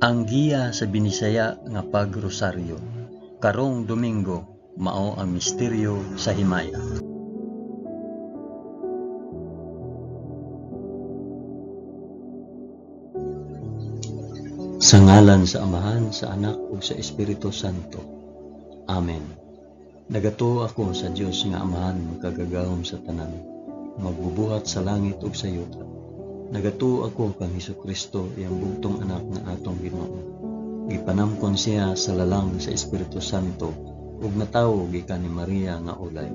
Ang giya sa Binisaya nga pagrosaryo karong Domingo mao ang misteryo sa himaya. Sa ngalan sa Amahan, sa Anak ug sa Espiritu Santo. Amen. Nagatuo ako sa Dios nga Amahan makagagahom sa tanan, magbubuhat sa langit ug sa yuta. Nagatuo ako kang Hesukristo, iyang bugtong anak nga atong Ginoo. Gipanamkon siya sa lalang sa Espiritu Santo ug natawo gikan ni Maria nga ulay.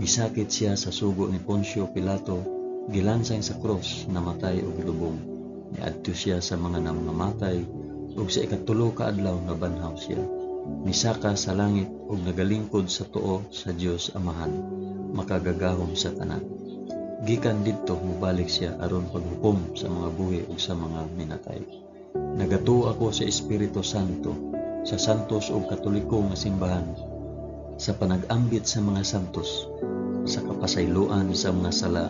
Gisakit siya sa sugo ni Poncio Pilato, gilansang sa krus, namatay ug gilubong. Niadto siya sa mga nangamatay ug sa ikatulo ka adlaw nabanhaw siya. Misaka sa langit ug nagalingkod sa tuo sa Dios Amahan, makagagahom sa tanan. Gikan didto mobalik siya aron paghukom sa mga buhi ug sa mga minatay. Nagatuo ako sa Espiritu Santo, sa santos ug katoliko nga simbahan, sa panag-ambit sa mga santos, sa kapasayloan sa mga sala,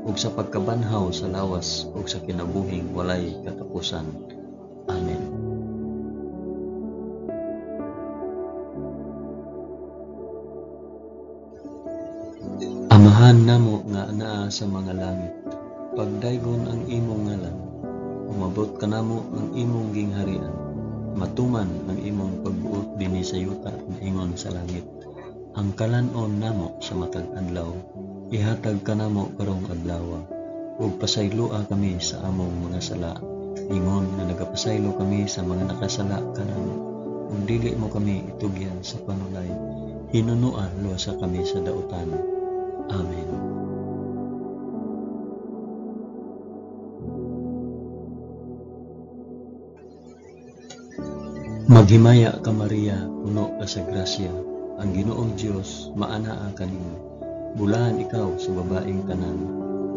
ug sa pagkabanhaw sa lawas ug sa kinabuhing walay katapusan. Amen. Amahan namo nga anaa sa mga langit, pagdaygon ang imong ngalan, umabot kanamo ang imong gingharian, matuman ang imong pagbuot dinhi sa yuta ingon sa langit. Ang kalan-on namo sa matag adlaw, ihatag kanamo karong adlawa, ug pasayloa kami sa among mga sala, ingon nga nagapasaylo kami sa mga nakasala kanamo, ug dili mo kami itugyan sa panulay, hinunua luwasa kami sa dautan. Amen. Maghimaya ka Maria, puno ka sa grasya, ang Ginoong Dios maanaa kanimo. Bulahan ikaw sa babaeng tanan,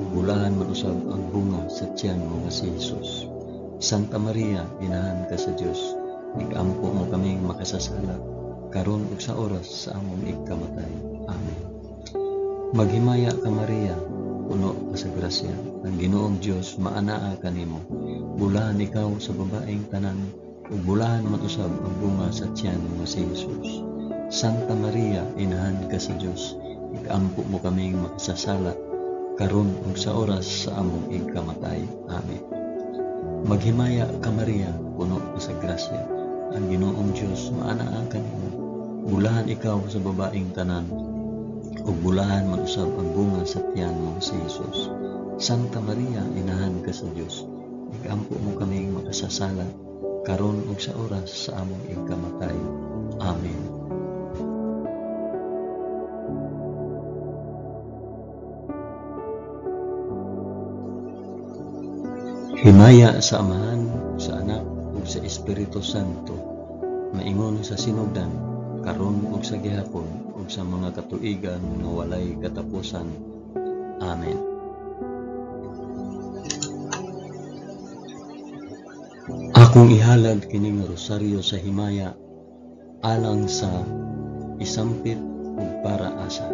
ug bulahan man usab ang bunga sa tiyan mo nga si Jesus. Santa Maria, inahan ka sa Dios, ikampo mo kaming makasasala, karon ug sa oras sa among igkamatay. Amen. Maghimaya ka Maria, puno ka sa grasya, ang Ginoong Dios maanaa kanimo. Bulahan ikaw sa babaeng tanan, ug bulahan man usab ang bunga sa tiyan mo si Jesus. Santa Maria, inahan ka sa Dios, ikampo mo kaming makasasala, karon ug sa oras sa among igkamatay. Amen. Maghimaya ka Maria, puno ka sa grasya, ang Ginoong Dios maanaa kanimo. Bulahan ikaw sa babaeng tanan, ug bulahan man usab ang bunga sa tiyan mo si Jesus. Santa Maria, inahan ka sa Dios, ikampo mo kaming makasasala, karon ug sa oras sa among igkamatay. Amen. Himaya sa Amahan, sa Anak, ug sa Espiritu Santo, maingon sa sinugdan, karon ug sa gihapon, ug sa mga katuigan nga walay katapusan. Amen. Akong ihalad kining rosaryo sa himaya alang sa isampit ug para asa.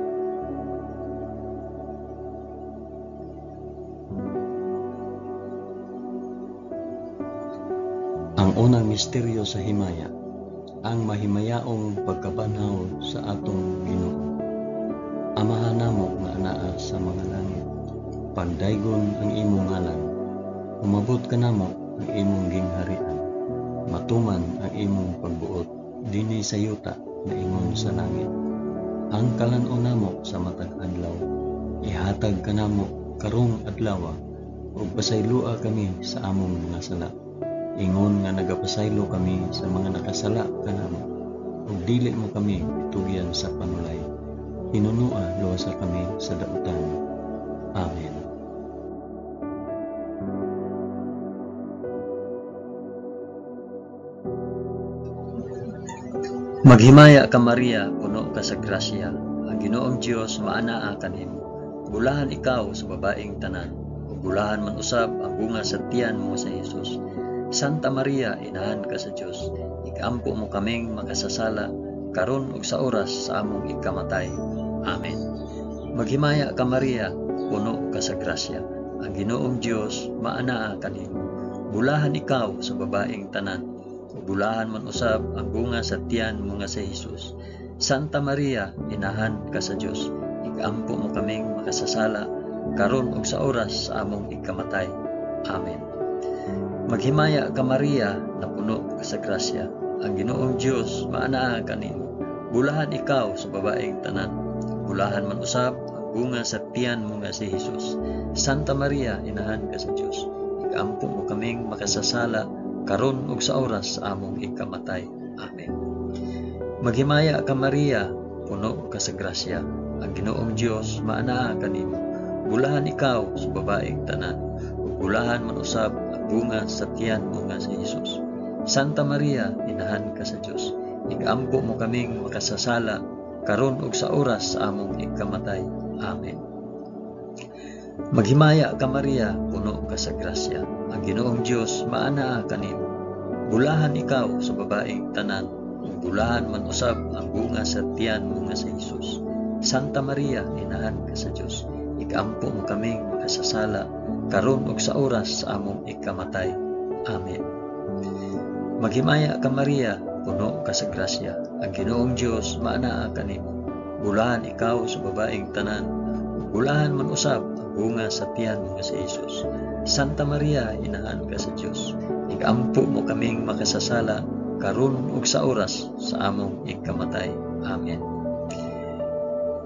Ang unang misteryo sa himaya, ang mahimayaong pagkabanhaw sa atong Ginoo. Amahan namo nga anaa sa mga langit, pagdaygon ang imong ngalan, umabot kanamo ang imong gingharian, matuman ang imong pagbuot dinhi sa yuta ingon sa langit. Ang kalan-on namo sa matag adlaw, ihatag kanamo karong adlawa, ug pasayloa kami sa among mga sala, ingon nga nagapasaylo kami sa mga nakasala kanamo, ug dili mo kami itugyan sa panulay, hinunua luwasa kami sa dautan. Amen. Maghimaya ka Maria, puno ka sa grasya, ang Ginoong Dios maanaa kanimo. Bulahan ikaw sa babaeng tanan, ug bulahan man usab ang bunga sa tiyan mo sa Jesus. Santa Maria, inahan ka sa Dios, ikampo mo kaming makasasala, karon ug sa oras sa among igkamatay. Amen. Maghimaya ka Maria, puno ka sa grasya, ang Ginoong Dios maanaa kanimo. Bulahan ikaw sa babaeng tanan, ug bulahan man usab ang bunga sa tiyan mo nga si Hesus. Santa Maria, inahan ka sa Dios, igampo mo kaming makasasala karon ug sa oras sa among ikamatay. Amen. Maghimaya ka Maria, napuno ka sa grasya, ang Ginoong Dios maanaa kanimo. Bulahan ikaw sa babaeng tanan, bulahan man usab ang bunga sa tiyan mo nga si Hesus. Santa Maria, inahan ka sa Dios, igampo mo kaming makasasala karon ug sa oras sa among ikamatay. Amen. Maghimaya ka Maria, puno ka sa grasya, ang Ginoong Dios maanaa kanimo. Bulahan ikaw sa babaeng tanan, ug bulahan man usab ang bunga sa tiyan mo nga si Hesus. Santa Maria, inahan ka sa Dios, igampo mo kaming makasasala karon ug sa oras sa among ikamatay. Amen. Maghimaya ka Maria, puno ka sa grasya, ang Ginoong Dios maanaa kanimo. Bulahan ikaw sa babaeng tanan, ug bulahan man usab ang bunga sa tiyan mo nga si Hesus. Santa Maria, inahan ka sa Dios, igampo mo kaming makasasala karon ug sa oras sa among ikamatay. Amen. Maghimaya ka Maria, puno ka sa grasya, ang Ginoong Dios maanaa kanimo. Bulahan ikaw sa babaeng tanan, ug bulahan man usab ang bunga sa tiyan mo nga si Hesus. Santa Maria, inahan ka sa Dios, igampo mo kaming makasasala karon ug sa oras sa among ikamatay. Amen.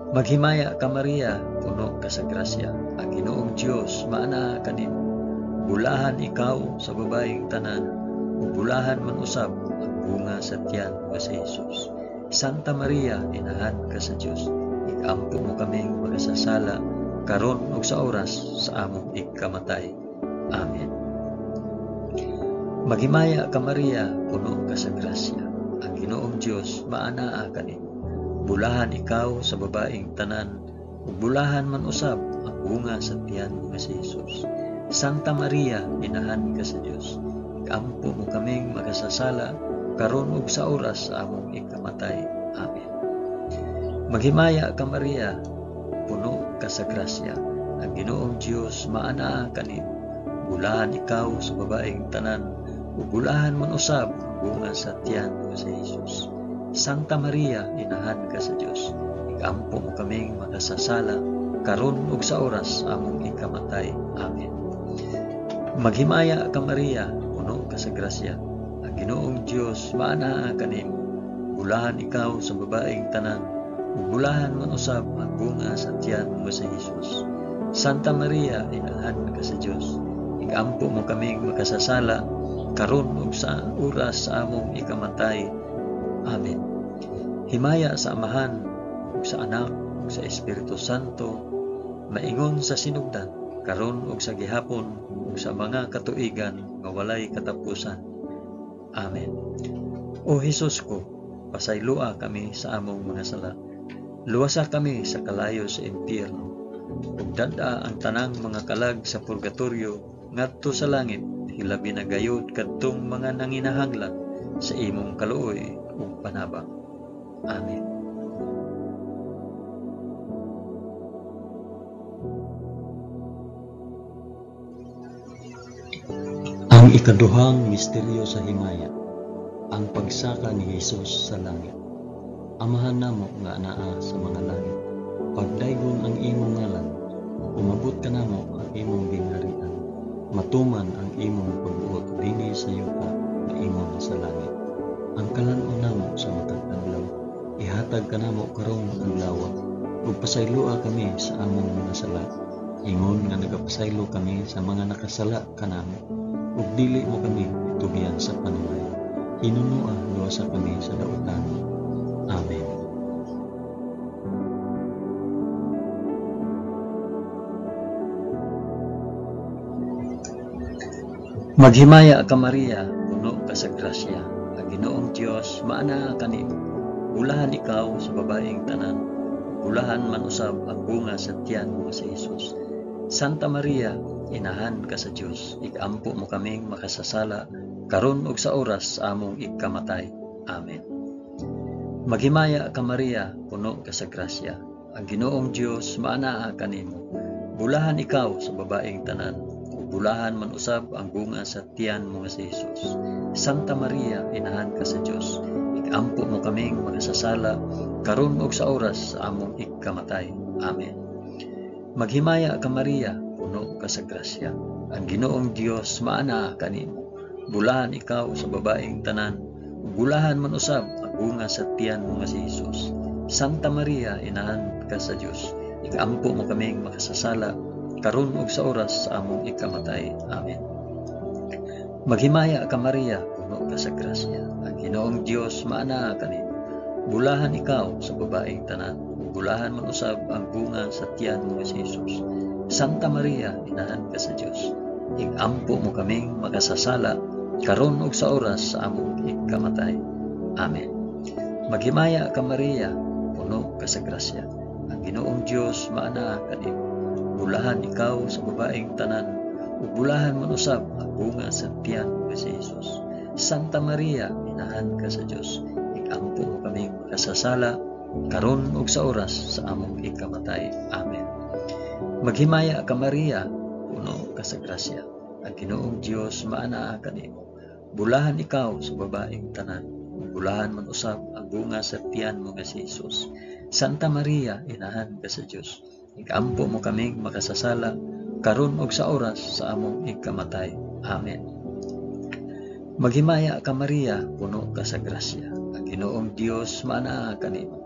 Maghimaya ka Maria, puno ka sa grasya, ang Ginoong Dios maanaa kanimo. Bulahan ikaw sa babaeng tanan, ug bulahan man usab ang bunga sa tiyan mo si Hesus. Santa Maria, inahan ka sa Dios, igampo mo kaming makasasala karon ug sa oras sa among ikamatay. Amen. Maghimaya ka Maria, puno ka sa grasya, ang Ginoong Dios maanaa kanimo. Bulahan ikaw sa babaeng tanan, ug bulahan man usab ang bunga sa tiyan mo nga si Hesus. Santa Maria, inahan ka sa Dios, igampo mo kaming makasasala karon ug sa oras sa among ikamatay. Amen. Maghimaya ka Maria, puno ka sa grasya, ang Ginoong Dios maanaa kanimo. Bulahan ikaw sa babaeng tanan, ug bulahan man usab ang bunga sa tiyan mo si Hesus. Santa Maria, inahan ka sa Dios, igampo mo kaming makasasala karon ug sa oras sa among ikamatay. Amen. Maghimaya ka Maria, puno ka sa grasya, ang Ginoong Dios maanaa kanimo. Bulahan ikaw sa babaeng tanan, ug bulahan man usab ang bunga sa tiyan mo si Hesus. Santa Maria, inahan ka sa Dios, igampo mo kaming makasasala karon ug sa oras sa among ikamatay. Amen. Himaya sa Amahan, ug sa Anak, ug sa Espiritu Santo, maingon sa sinugdan, karon ug sa gihapon, ug sa mga katuigan nga walay katapusan. Amen. O Hesus ko, pasayloa kami sa among mga sala. Luwasa kami sa kalayo sa impyerno, ug dad-a ang tanang mga kalag sa purgatorio ngadto sa langit, hilabi na gayud kadtong mga nanginahanglan sa imong kaluoy ug panabang. Amen. Ang ikaduhang misteryo sa himaya, ang pagsaka ni Hesus sa langit. Amahan namo nga anaa sa mga langit, pagdaygon ang imong ngalan, umabot kanamo ang imong gingharian, matuman ang imong pagbuot dinhi sa yuta maingon sa langit. Ang kalan-on namo sa matag adlaw, ihatag kanamo karong adlaw, ug pasayloa kami sa among mga sala, ingon nga nagapasaylo kami sa mga nakasala kanamo, ug dili mo kami itugyan sa panuway. Hinunua luwasa kami sa dautan. Amen. Maghimaya ka Maria, puno ka sa grasya, ang Ginoong Dios maanaa kanimo. Bulahan ikaw sa babaeng tanan, bulahan man usab ang bunga sa tiyan mo si Hesus. Santa Maria, inahan ka sa Dios, igampo mo kaming makasasala karon ug sa oras sa among ikamatay. Amen. Maghimaya ka Maria, puno ka sa grasya, ang Ginoong Dios maanaa kanimo. Bulahan ikaw sa babaeng tanan, ug bulahan man usab ang bunga sa tiyan mo nga si Hesus. Santa Maria, inahan ka sa Dios, igampo mo kaming makasasala karon ug sa oras sa among ikamatay. Amen. Maghimaya ka Maria, puno ka sa grasya. Ang Ginoong Dios maanaa kanimo. Bulahan ikaw sa babaeng tanan, ug bulahan man usab ang bunga sa tiyan mo nga si Hesus. Santa Maria, inahan ka sa Dios, ikampo mo kaming makasasala karon ug sa oras sa among ikamatay. Amen. Maghimaya ka Maria, puno ka sa grasya. Ang Ginoong Dios maanaa kanimo. Bulahan ikaw sa babaeng tanan, ug bulahan man usab ang bunga sa tiyan mo nga si Hesus. Santa Maria, inahan ka sa Dios, ikampo mo kaming makasasala karon ug sa oras sa among ikamatay. Amen. Maghimaya ka Maria, puno ka sa grasya. Ang Ginoong Dios maanaa kanimo. Bulahan ikaw sa babaeng tanan, ug bulahan man usab ang bunga sa tiyan mo nga si Hesus. Santa Maria, inahan ka sa Dios, ikampo mo kaming makasasala karon ug sa oras sa among ikamatay. Amen. Maghimaya ka Maria, puno ka sa grasya. Ang Ginoong Dios maanaa kanimo. Bulahan ikaw sa babaeng tanan, ug bulahan man usab ang bunga sa tiyan mo nga si Hesus. Santa Maria, inahan ka sa Dios, ikampo mo kaming makasasala karon ug sa oras sa among ikamatay. Amen. Maghimaya ka Maria, puno ka sa grasya. Ang Ginoong Dios maanaa kanimo.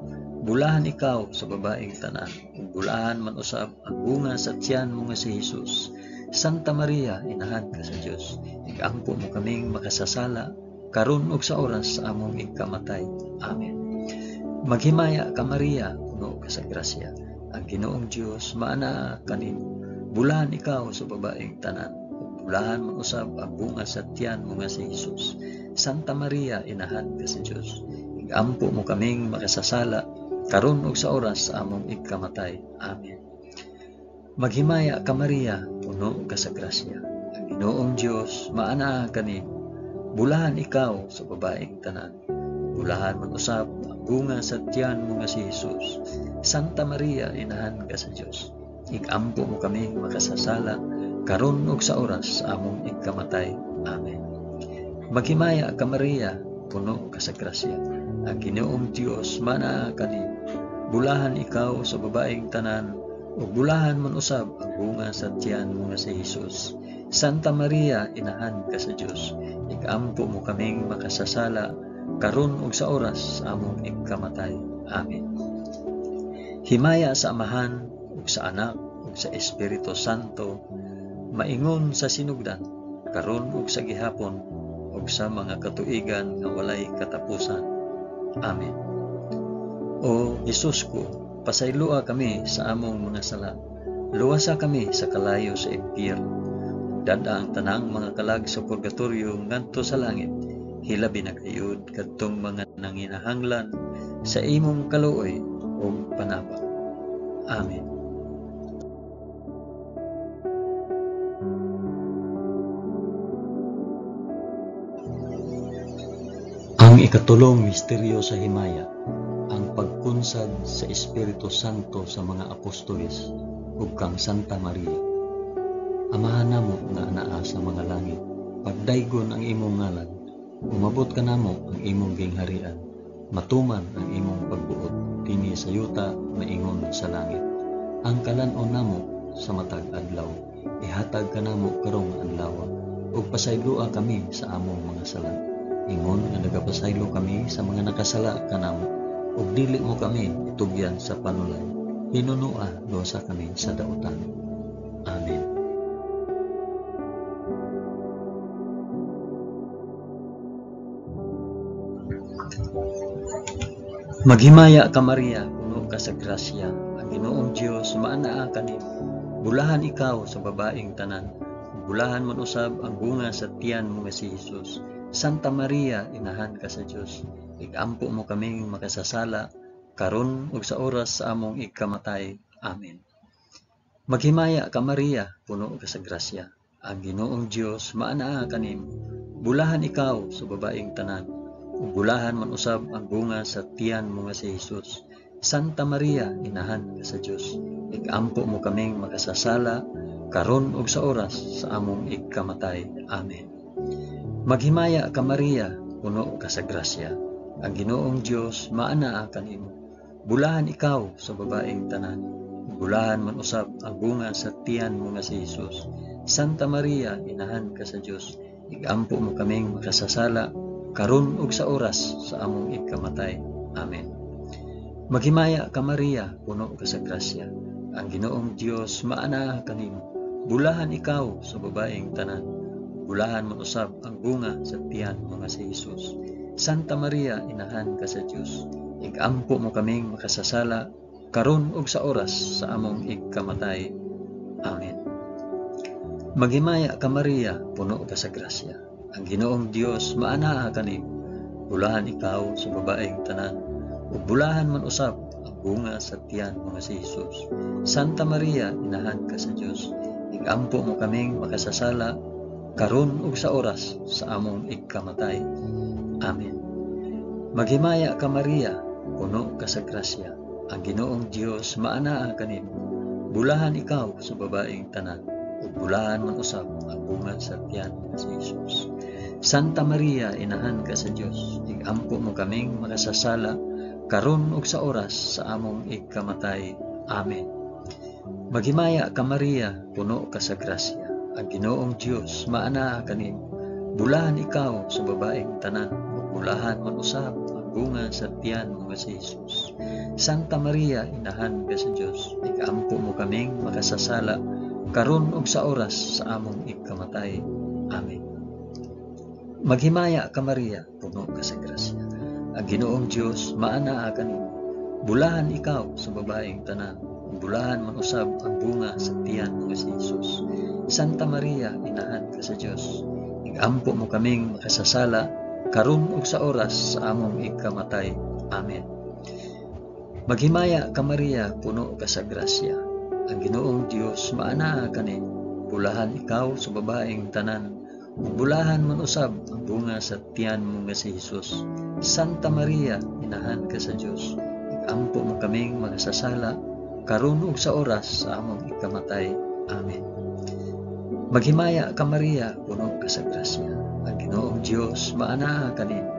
Bulahan ikaw sa babaeng tanan, ug bulahan man usab ang bunga sa tiyan mo nga si Hesus. Santa Maria, inahan ka sa Dios, ikampo mo kaming makasasala karon ug sa oras sa among ikamatay. Amen. Maghimaya ka Maria, puno ka sa grasya. Ang Ginoong Dios maanaa kanimo. Bulahan ikaw sa babaeng tanan, ug bulahan man usab ang bunga sa tiyan mo nga si Hesus. Santa Maria, inahan ka sa Dios, ikampo mo kaming makasasala karon ug sa oras sa among ikamatay. Amen. Maghimaya ka Maria, puno ka sa grasya. Ang Ginoong Dios maanaa kanimo. Bulahan ikaw sa babaeng tanan, bulahan man usab ang bunga sa tiyan mo nga si Hesus. Santa Maria, inahan ka sa Dios, ikampo mo kaming makasasala karon ug sa oras sa among ikamatay. Amen. Maghimaya ka Maria, puno ka sa grasya. Ang Ginoong Dios maanaa kanimo. Bulahan ikaw sa babaeng tanan, ug bulahan man usab ang bunga sa tiyan mo nga si Hesus. Santa Maria, inahan ka sa Dios, ikampo mo kaming makasasala karon ug sa oras sa among ikamatay. Amen. Himaya sa Amahan ug sa Anak ug sa Espiritu Santo, maingon sa sinugdan, karon ug sa gihapon ug sa mga katuigan nga walay katapusan. Amen. O Hesus ko, pasayloa kami sa among mga sala. Luwasa kami sa kalayo sa impyerno. Dad-a ang tanang mga kalag sa purgatorio ngadto sa langit. Hilabi na gayud kadtong mga nanginahanglan sa imong kaluoy ug panabang. Amen. Ang ikatulong misteryo sa himaya, ang pagkunsad sa Espiritu Santo sa mga apostoles ug kang Santa Maria. Amahan namo nga anaa sa mga langit, pagdaygon ang imong ngalan, umabot kanamo ang imong gingharian, matuman ang imong pagbuot dinhi sa yuta maingon sa langit. Ang kalan-on namo sa matag adlaw, ihatag kanamo karong adlaw, ug pasayloa kami sa among mga sala, ingon nga nagapasaylo kami sa mga nakasala kanamo, ug dili mo kami itugyan sa panulay, hinunua luwasa kami sa dautan. Amen. Maghimaya ka Maria, puno ka sa grasya, ang Ginoong Dios maanaa kanimo. Bulahan ikaw sa babaeng tanan, bulahan man usab ang bunga sa tiyan mo nga si Hesus. Santa Maria, inahan ka sa Dios, igampo mo kaming makasasala karon ug sa oras sa among ikamatay. Amen. Maghimaya ka Maria, puno ka sa grasya, ang Ginoong Dios maanaa kanimo. Bulahan ikaw sa babaeng tanan, ug bulahan man usab ang bunga sa tiyan mo nga si Hesus. Santa Maria, inahan ka sa Dios, igampo mo kaming makasasala karon ug sa oras sa among ikamatay. Amen. Maghimaya ka Maria, puno ka sa grasya. Ang Ginoong Dios maanaa kanimo. Bulahan ikaw sa babaeng tanan. Bulahan man usab ang bunga sa tiyan mo nga si Hesus. Santa Maria, inahan ka sa Dios, igampo mo kaming makasasala karon ug sa oras sa among ikamatay. Amen. Maghimaya ka Maria, puno ka sa grasya. Ang Ginoong Dios maanaa kanimo. Bulahan ikaw sa babaeng tanan. Bulahan man usab ang bunga sa tiyan mo nga si Hesus. Santa Maria, inahan ka sa Dios, igampo mo kaming makasasala karon ug sa oras sa among ikamatay. Amen. Maghimaya ka Maria, puno ka sa grasya. Ang Ginoong Dios maanaa kanimo. Bulahan ikaw sa babaeng tanan, ug bulahan man usab ang bunga sa tiyan mo nga si Hesus. Santa Maria, inahan ka sa Dios, igampo mo kaming makasasala karon ug sa oras sa among ikamatay. Amen. Maghimaya ka Maria, puno ka sa grasya. Ang Ginoong Dios maanaa kanimo. Bulahan ikaw sa babaeng tanan, ug bulahan man usab ang bunga sa tiyan nga si Hesus. Santa Maria, inahan ka sa Dios, igampo mo kaming makasasala karon ug sa oras sa among ikamatay. Amen. Maghimaya ka Maria, puno ka sa grasya. Ang Ginoong Dios maanaa kanimo. Bulahan ikaw sa babaeng tanan, ug bulahan man usab ang bunga sa tiyan mo nga si Hesus. Santa Maria, inahan ka sa Dios, ikampo mo kaming makasasala karon ug sa oras sa among ikamatay. Amen. Maghimaya ka Maria, puno ka sa grasya. Ang Ginoong Dios maanaa kanimo. Bulahan ikaw sa babaeng tanan, ug bulahan man usab ang bunga sa tiyan mo nga si Hesus. Santa Maria, inahan ka sa Dios, igampo mo kaming makasasala karon ug sa oras sa among ikamatay. Amen. Maghimaya ka Maria, puno ka sa grasya. Ang Ginoong Dios maanaa kanimo. Bulahan ikaw sa babaeng tanan, ug bulahan man usab ang bunga sa tiyan mo nga si Hesus. Santa Maria, inahan ka sa Dios, igampo mo kaming makasasala karon ug sa oras sa among ikamatay. Amen. Maghimaya ka Maria, puno ka sa grasya. Ang Ginoong Dios maanaa kanimo.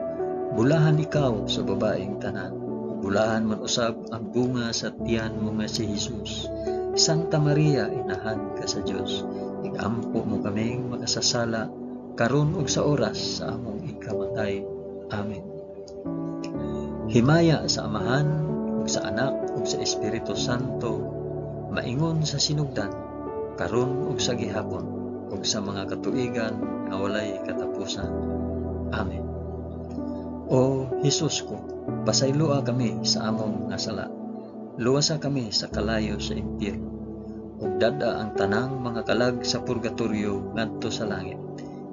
Bulahan ikaw sa babaeng tanan, bulahan man usab ang bunga sa tiyan mo nga si Hesus. Santa Maria, inahan ka sa Dios, igampo mo kaming makasasala karon ug sa oras sa among ikamatay. Amen. Himaya sa Amahan ug sa Anak ug sa Espiritu Santo, maingon sa sinugdan, karon ug sa gihapon, ug sa mga katuigan nga walay katapusan. Amen. O Hesus ko, pasayloa kami sa among nga sala. Luwasa kami sa kalayo sa impyerno, ug dad-a ang tanang mga kalag sa purgatorio ngadto sa langit.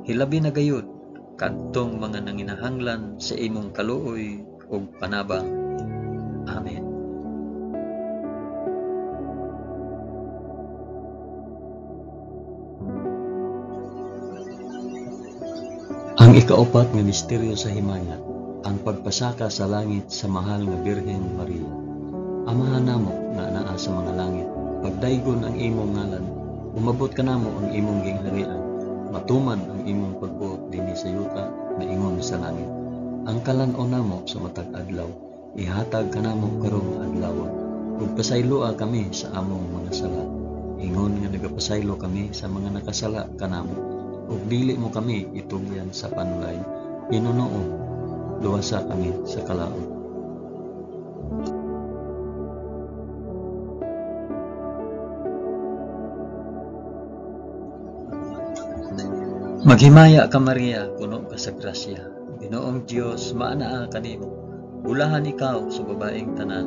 Hilabi na gayud kadtong mga nanginahanglan sa imong kaluoy ug panabang. Amen. Ang ikaupat nga misteryo sa himaya, ang pagpasaka sa langit sa mahal nga Birhen Maria. Amahan namo nga anaa sa mga langit, pagdaygon ang imong ngalan, umabot kanamo ang imong gingharian, matuman ang imong pagbuot dinhi sa yuta maingon sa langit. Ang kalan-on namo sa matag adlaw, ihatag kanamo karong adlaw, ug pasayloa kami sa among mga sala, ingon nga nagapasaylo kami sa mga nakasala kanamo, ug dili mo kami itugyan sa panulay, hinunoon luwasa kami sa kalaod. Maghimaya ka Maria, puno ka sa grasya. Ginoong Dios maanaa kanimo. Bulahan ikaw sa babaeng tanan.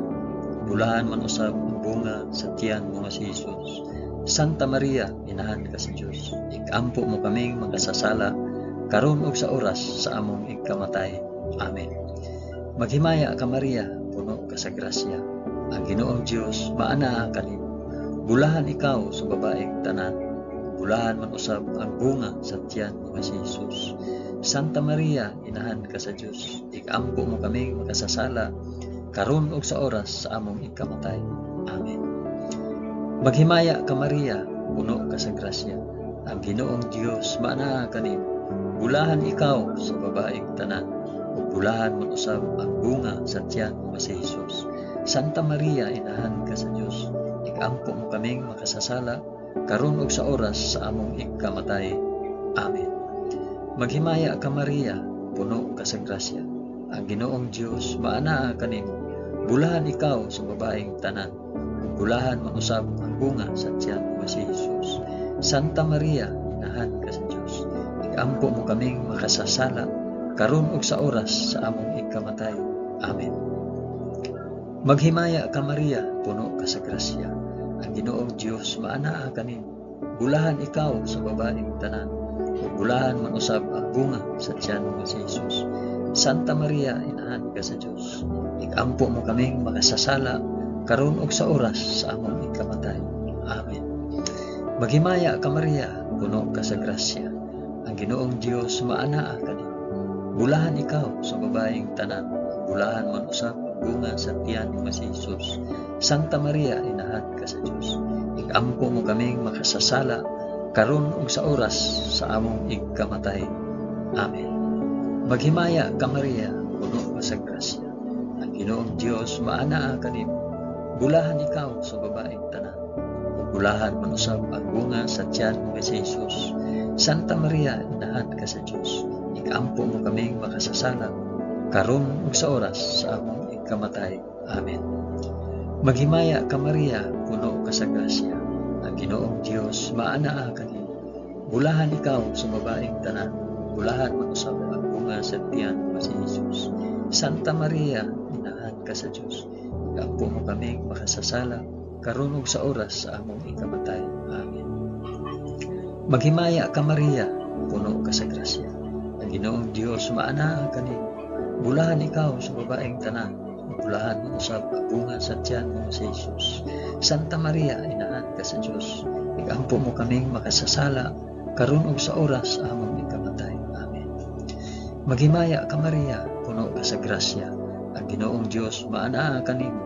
Bulahan man usab ang bunga sa tiyan mo nga si Hesus. Santa Maria, inahan ka sa Dios. Ikampo mo kaming makasasala karon ug sa oras sa among ikamatay. Amen. Maghimaya ka Maria, puno ka sa grasya. Ang Ginoong Dios maanaa kanimo. Bulahan ikaw sa babaeng tanan. Bulahan man usab ang bunga sa tiyan mo nga si Hesus. Santa Maria, inahan ka sa Dios. Ikampo mo kaming makasasala karon ug sa oras sa among ikamatay. Amen. Maghimaya ka Maria, puno ka sa grasya. Ang Ginoong Dios maanaa kanimo. Bulahan ikaw sa babaeng tanan, ug bulahan man usab ang bunga sa tiyan mo nga si Jesus. Santa Maria, inahan ka sa Dios, ikampo mo kaming makasasala karon ug sa oras sa among ikamatay. Amen. Maghimaya ka Maria, puno ka sa grasya. Ang Ginoong Dios maanaa kanimo. Bulahan ikaw sa babaeng tanan, ug bulahan man usab ang bunga sa tiyan mo nga si Jesus. Santa Maria, inahan ka sa Dios, ikampo mo kaming makasasala karon ug sa oras sa among ikamatay. Amen. Maghimaya ka Maria, puno ka sa grasya. Ang Ginoong Dios maanaa kanimo. Bulahan ikaw sa babaeng tanan, ug bulahan man usab ang bunga sa tiyan mo nga si Jesus. Santa Maria, inahan ka sa Dios, ikampo mo kaming makasasala karon ug sa oras sa among ikamatay. Amen. Maghimaya ka Maria, puno ka sa grasya. Ang Ginoong Dios maanaa kanimo. Bulahan ikaw sa babaeng tanan, bulahan man usab ang bunga sa tiyan mo nga si Jesus. Santa Maria, inahan ka sa Dios, ikampo mo kaming makasasala karon ug sa oras sa among ikamatay. Amen. Maghimaya ka Maria, puno ka sa grasya. Ang Ginoong Dios maanaa kanimo. Bulahan ikaw sa babaeng tanan, ug bulahan man usab ang bunga sa tiyan mo nga si Jesus. Santa Maria, inahan ka sa Dios, ikampo mo kaming makasasala karon ug sa oras sa among ikamatay. Amen. Maghimaya ka Maria, puno ka sa grasya. Ang Ginoong Dios maanaa kanimo. Bulahan ikaw sa babaeng tanan, bulahan man usab ang bunga sa tiyan mo nga si Jesus. Santa Maria, inahan ka sa Dios, ikampo mo kaming makasasala karon ug sa oras sa among ikamatay. Amen. Maghimaya ka Maria, puno ka sa grasya. Ang Ginoong Dios maanaa kanimo. Bulahan ikaw sa babaeng tanan, bulahan man usab ang bunga sa tiyan mo nga si Jesus. Santa Maria, inahan ka sa Dios, ikampo mo kaming makasasala karon ug sa oras sa among ikamatay. Amen. Maghimaya ka Maria, puno ka sa grasya. Ang Ginoong Dios maanaa kanimo.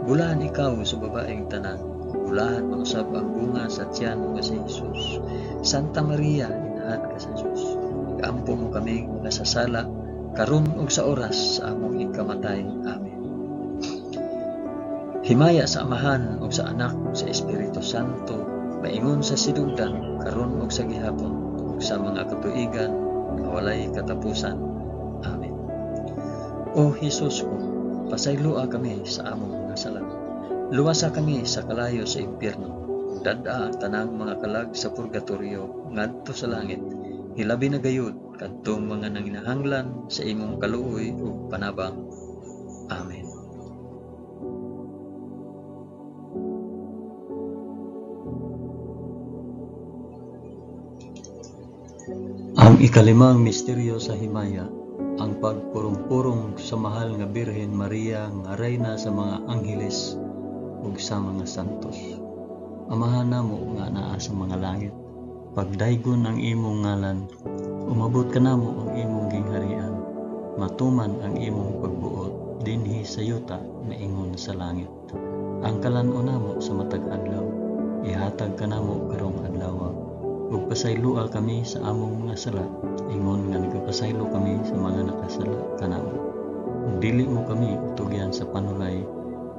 Bulahan ikaw sa babaeng tanan, bulahan man usab ang bunga sa tiyan mo nga si Jesus. Santa Maria, inahan ka sa Dios, ikampo mo kaming makasasala karon ug sa oras sa among ikamatay. Amen. Himaya sa Amahan ug sa Anak ug sa Espiritu Santo, maingon sa sinugdan, karon ug sa gihapon, ug sa mga katuigan nga walay katapusan. Amen. O Hesus ko, pasayloa kami sa among mga sala. Luwasa kami sa kalayo sa impyerno, ug dad-a ang tanang mga kalag sa purgatorio ngadto sa langit, hilabi na gayud kadtong mga nanginahanglan sa imong kaluoy ug panabang. Amen. Ang ikalimang misteryo sa himaya, ang pagpurong-purong sa mahal nga Birhen Maria nga reyna sa mga angheles ug sa mga santos. Amahan namo nga naa sa mga langit, pagdaygon ang imong ngalan, umabot kanamo ang imong gingharian, matuman ang imong pagbuot dinhi sa yuta maingon sa langit. Ang kalan-on namo sa matag adlaw, ihatag kanamo karong adlaw, ug pasayloa kami sa among mga sala, ingon nga nagapasaylo kami sa mga nakasala kanamo. Ug dili mo kami utugyan sa panulay,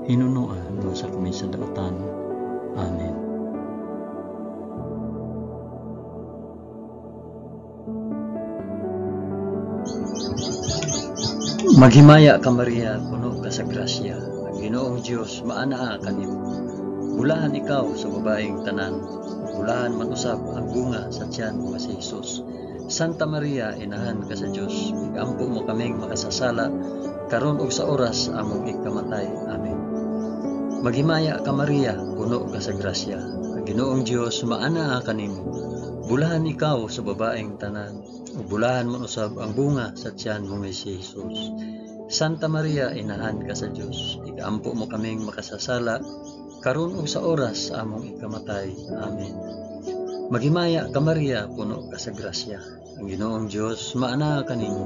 hinunoa luwasa kami sa dautan. Amen. Maghimaya ka Maria, puno ka sa grasya. Ang Ginoong Dios maanaa kanimo. Bulahan ikaw sa babaeng tanan, bulahan man usab ang bunga sa tiyan mo nga si Jesus. Santa Maria, inahan ka sa Dios, ikampo mo kaming makasasala karon ug sa oras sa among ikamatay. Amen. Maghimaya ka Maria, puno ka sa grasya. Ang Ginoong Dios maanaa kanimo. Bulahan ikaw sa babaeng tanan, ug bulahan man usab ang bunga sa tiyan mo nga si Jesus. Santa Maria, inahan ka sa Dios, ikampo mo kaming makasasala karon ug sa oras sa among ikamatay. Amen. Maghimaya ka Maria, puno ka sa grasya. Ang Ginoong Dios maanaa kanimo.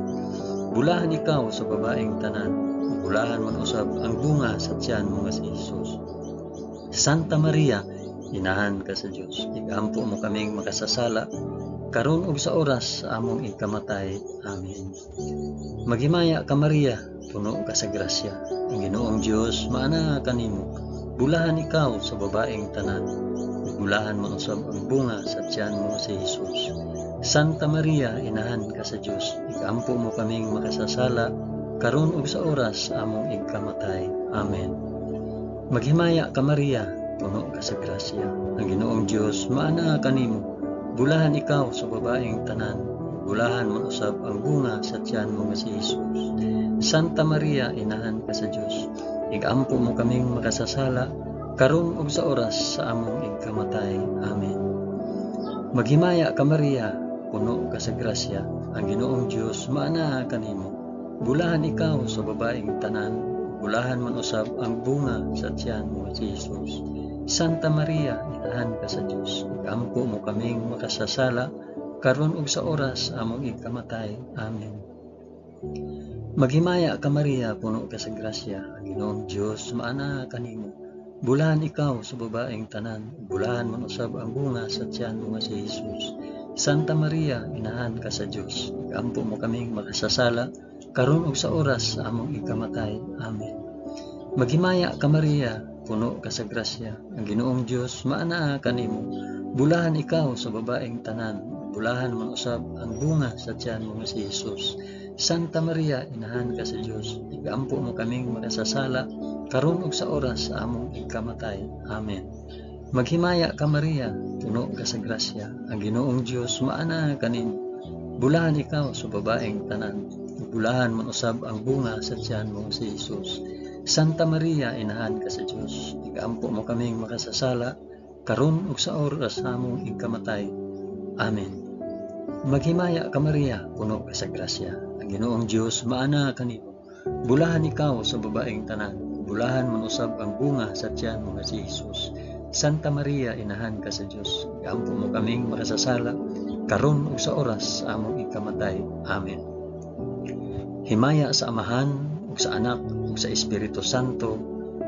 Bulahan ikaw sa babaeng tanan, ug bulahan man usab ang bunga sa tiyan mo nga si Jesus. Santa Maria, Inahan ka sa Dios, igampo mo kaming makasasala, karon ug sa oras sa among ikamatay. Amen. Maghimaya ka Maria, puno ka sa grasya, ang Ginoong Dios maana kanimo. Bulahan ikaw sa babaeng tanan, ug bulahan man usab ang bunga sa tiyan mo si Jesus. Santa Maria, inahan ka sa Dios, igampo mo kaming makasasala, karon ug sa oras sa among ikamatay. Amen. Maghimaya ka Maria, puno ka sa grasya, ang Ginoong Dios maana kanimo. Bulahan ikaw sa babaeng tanan, bulahan man usab ang bunga sa tiyan mo nga si Jesus. Santa Maria, inahan ka sa Dios, igampo mo kaming makasasala, karon ug sa oras sa among ikamatay. Amen. Maghimaya ka Maria, puno ka sa grasya, ang Ginoong Dios maana kanimo. Bulahan ikaw sa babaeng tanan, bulahan man usab ang bunga sa tiyan mo si Jesus. Santa Maria, inahan ka sa Dios, igampo mo kaming makasasala, karon ug sa oras among ikamatay. Amen. Maghimaya ka Maria, puno ka sa grasya, ang Ginoong Dios maana kanimo. Bulahan ikaw sa babaeng tanan, bulahan man usab ang bunga sa tiyan mo nga si Jesus. Santa Maria, inahan ka sa Dios, igampo mo kaming makasasala, karon ug sa oras sa among ikamatay. Amen. Maghimaya ka Maria, puno ka sa grasya, ang Ginoong Dios maanaa kanimo. Bulahan ikaw sa babaeng tanan, bulahan man usab ang bunga sa tiyan mo nga si Jesus. Santa Maria, inahan ka sa Dios, igampo mo kaming makasasala, karon ug sa oras sa among ikamatay. Amen. Maghimaya ka Maria, puno ka sa grasya, ang Ginoong Dios maanaa kanimo. Bulahan ikaw sa babaeng tanan, bulahan man usab ang bunga sa tiyan mo si Jesus. Santa Maria, inahan ka sa Dios, igampo mo kaming makasasala, karon ug sa oras sa among ikamatay. Amen. Maghimaya ka Maria, puno ka sa grasya, ang Ginoong Dios maana kanimo. Bulahan ikaw sa babaeng tanan, bulahan man usab ang bunga sa tiyan mo nga si Jesus. Santa Maria, inahan ka sa Dios, igampo mo kaming makasasala, karon ug sa oras sa among ikamatay. Amen. Himaya sa Amahan ug sa Anak ug sa Espiritu Santo,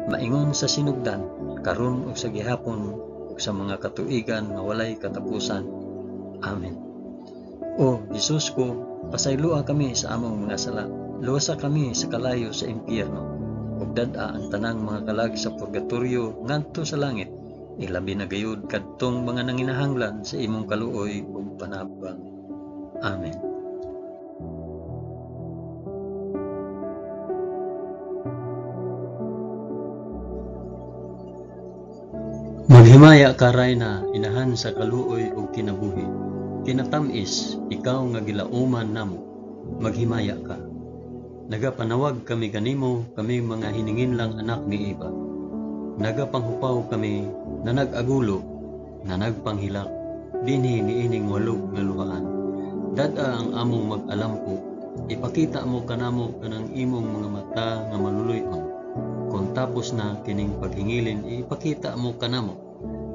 maingon sa sinugdan, karon ug sa gihapon ug sa mga katuigan nga walay katapusan. Amen. O Jesus ko, pasayloa kami sa among mga sala, luwasa kami sa kalayo sa impyerno, ug dad-a ang tanang mga kalag sa purgatorio ngadto sa langit, ilabi na gayud kadtong mga nanginahanglan sa imong kaluoy ug panabang. Amen. Maghimaya ka Rayna, inahan sa kaluoy ug kinabuhi. Kinatamis, ikaw nga gilauman namo, maghimaya ka. Nagapanawag kami kanimo, kami mga hininginlang anak ni Eva. Nagapanghupaw kami na nag-agulo, na nagpanghilak, dinhi niining walog nga luhaan. Dad-a ang among mag-alampo, ipakita mo kanamo kanang imong mga mata nga maluluy-on. Kung tapos na kining paghingilin, ipakita mo kanamo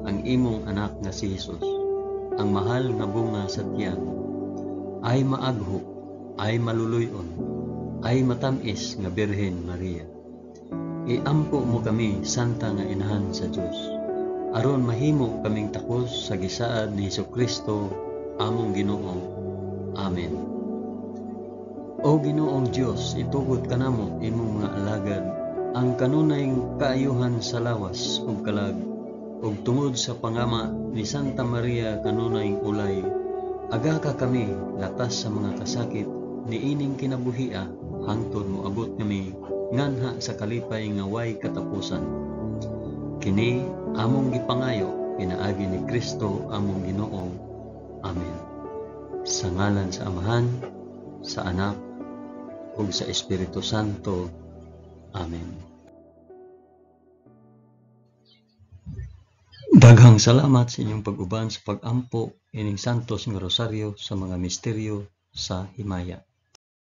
ang imong anak nga si Jesus, ang mahal nga bunga sa tiyan. Ay maagho, ay maluluy-on, ay matamis nga Birhen Maria. Iampo mo kami, Santa nga Inahan sa Dios, aron mahimo kaming takos sa gisaad ni Hesukristo among Ginoo. Amen. O Ginoong Dios, itugot kanamo imong mga alagad ang kanunay kaayuhan sa lawas ug kalag, ug tungod sa pangama ni Santa Maria kanunay ulay, aga ka kami latas sa mga kasakit niining kinabuhia hangtod moabot kami nganha sa kalipay nga way katapusan. Kini among gipangayo pinaagi ni Kristo among Ginoo. Amen. Sa ngalan sa Amahan, sa Anak, ug sa Espiritu Santo. Amen. Daghang salamat sa inyong pag-uban sa pag-ampo ining Santos nga Rosaryo sa mga misteryo sa himaya.